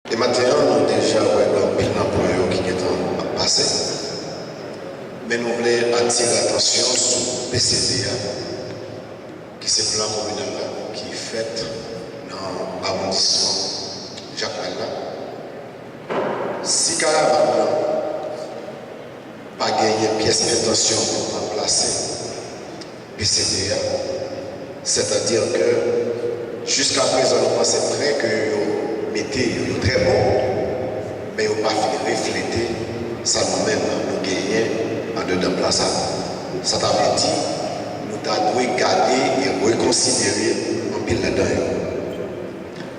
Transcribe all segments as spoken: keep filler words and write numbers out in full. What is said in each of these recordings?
E maten an, nou deja wè gen anpil nan pwen yo ki gentan ap pase. Men nou vle atire atansyon sou P C D a, ki se plan kominal la, ki fèt nan awondisman Jakmèl la. Si karavàn nan pa genyen pyès entansyon pou ranplase P C D a, sètadi ke jiskaprezan nou panse pwen ke yo mete yo, yo trè bon, men yo pa fin reflete sa nou menm nou genyen andedan plan sa. Sa ta vle di, nou ta dwe gade e rekonsidere anpil ladan yo.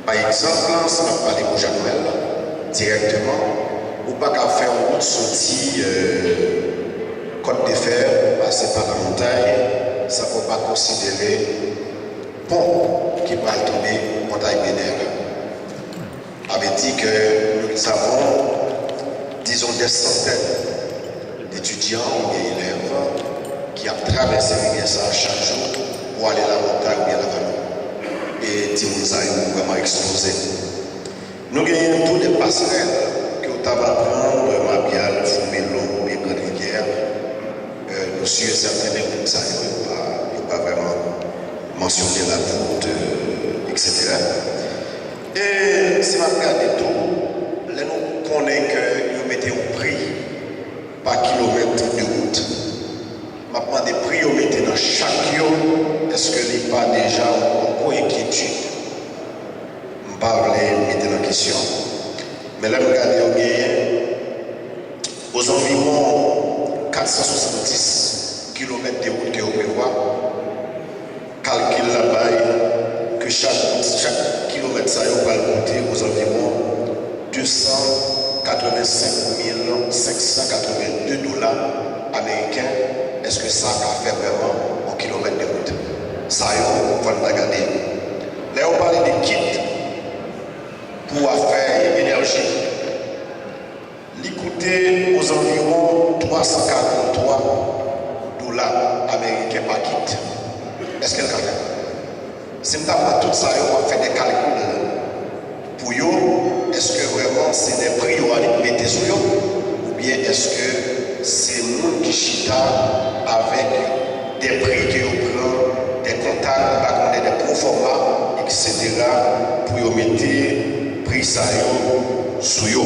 Pa egzanp, si n ap pale pou Jakmèl dirèkteman, ou pa ka fè yon wout soti, euh, Kòt de Fè, pase pa nan montay, san ke w pa konsidere pon ki pral tonbe Montay Benè a. Sa vle di ke nous avons, disons, des centaines d'étudiants oubyen elèv ki ap travèse rivyè sa a chak jou pou ale Lamontay oubyen Lavalo. E timoun sa yo vrèman ekspoze. Nou genyen tou de pasrèl ke w ta va pran Mabyal, Fon Melon oubyen Grand Rivyè. Euh, nou si e sèten, men moun sa yo, yo pa, yo pa vrèman mansyone lawout, euh, et cetera. E si n ap gade tou, lè nou konnen ke yo mete yon pri pa kilomèt de wout, m ap mande pri yo mete nan chak yo, èske li pa deja yon gwo enkyetid? M pa vle mete nan kesyon. Men lè m gade yo genyen ozanviwon kat san swasanndis kilomèt de wout ke yo prevwa, kalkil la bay ke chak, chak kilomèt sa yo pral koute ozanviwon de san katrevensenk mil senk san katrevenn de dola ameriken. Èske sa ka fè vrèman yon kilomèt de wout? Sa yo, fò n ta gade yo. Lè yo pale de kit pou afè enèji, li koute ozanviwon twa san karanntwa dola ameriken pa kit. Èske l ka fèt? Si m ta pran tout sa yo, m ap fè de kalkil pou yo, èske vrèman se de pri yo annik mete sou yo, oubyen èske se moun ki chita avèk de pri ke yo pran, de kontak, m pa konnen, de pwofòma, et cetera, pou yo mete pri sa yo sou yo?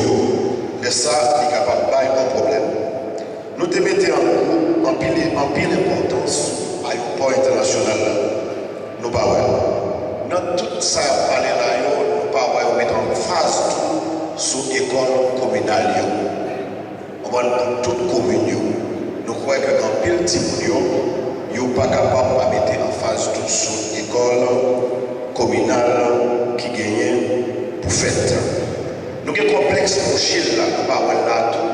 Lè sa, li kapab bay yon pwoblèm. Nou te mete anpil, anpil, anpil enpòtans sou ayewopò entènasyonal la. Nou pa wè l. Nan tout sa y ap pale la yo, nou pa wè yo mete anfaz tou sou ekòl kominal yo. Konprann, pou tout komin yo. Nou kwè ke anpil timoun yo, yo pa kapab pa mete anfaz tou sou ekòl kominal ki genyen pou fèt. Nou gen konplèks Monchil la, nou pa wè l la tou,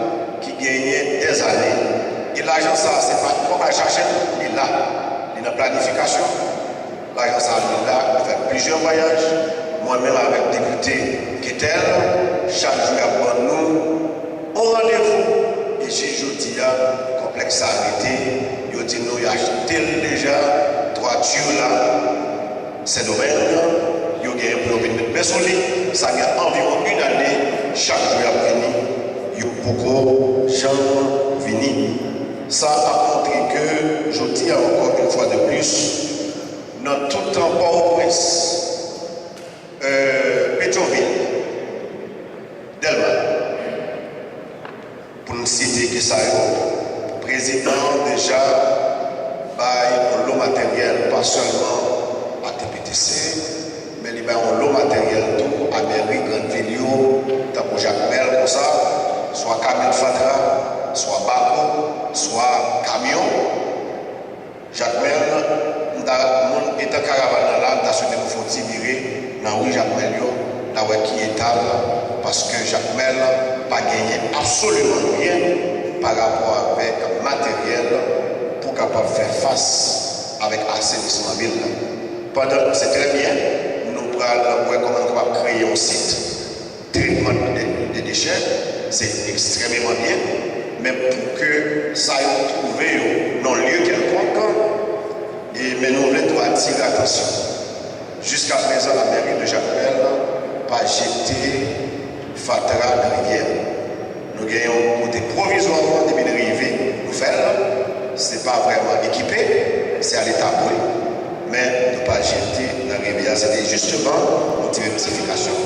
ki genyen dèzane. E lajan sa a, se pa nou k al chache l, li la. Li nan planifikasyon. Lajan sa a, li la, nou fè plizyè vwayaj. Mwen menm avèk depite Ketel, chak jou y ap ban nou yon randevou. E jis jodi a, konplèks sa a rete, yo di nou y achte l deja, twati la, Sendomeng, yo genyen pou yo vin met men sou li. Sa gen anviwon yon ane, chak jou y ap vini, yo poko janm vini. Sa ap montre ke jodi a, ankò yon fwa de plis, nan tout tan Pòtoprens, euh, Petyonvil, Dèlma, pou n site ke sa yo, prezidan an deja bay yon lo materyèl, pa sèlman a T P T C, men li bay yon lo materyèl tou a mèri grann vil yo, tankou Jakmèl konsa, swa kamyon fatra, swa bako, swa kamyon. Jakmèl, m ta, moun, etan karavàn nan la, m ta swete nou fè yon ti vire nan ri Jakmèl yo, n a wè ki eta l, paske Jakmèl pa genyen absoliman anyen pa rapò avèk materyèl pou kapab fè fas avèk asenisman vil la. Pandan, se trè byen, nou pral wè kòman nou kapab kreye yon sit tretman de, de dechè, se ekstrèmeman byen, men pou ke sa yo twouve yo nan lye kèlkonk, e, men nou vle tou atire atansyon. Jiskaprezan, lamèri de Jakmèl pa jete fatra nan rivyè. Nou gen yon kote pwovizwaman, depi n rive, nou fè l. Se pa vrèman ekipe, se a leta pou li. Men nou pa jete nan rivyè a. Se te jisteman yon ti rektifikasyon.